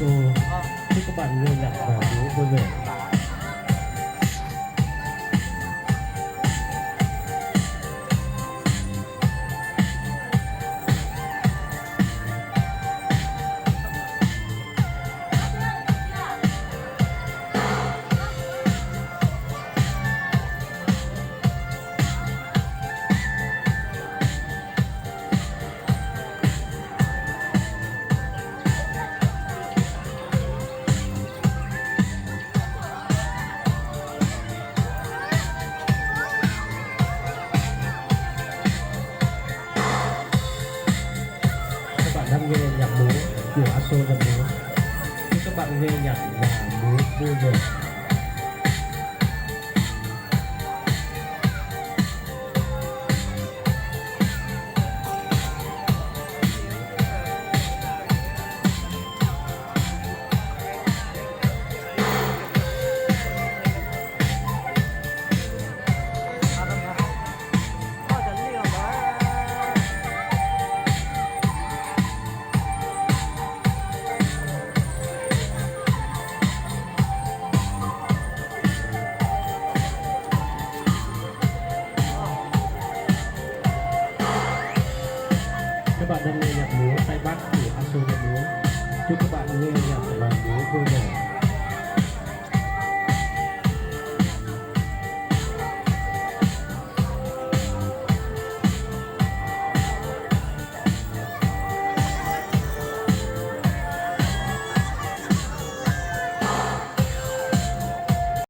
Chúc các bạn nghe nhạc và múa vui vẻ. Các bạn đang nghe nhạc múa của Aso Nhạc Múa. Chúc các bạn nghe nhạc và múa vui vẻ. Các bạn đang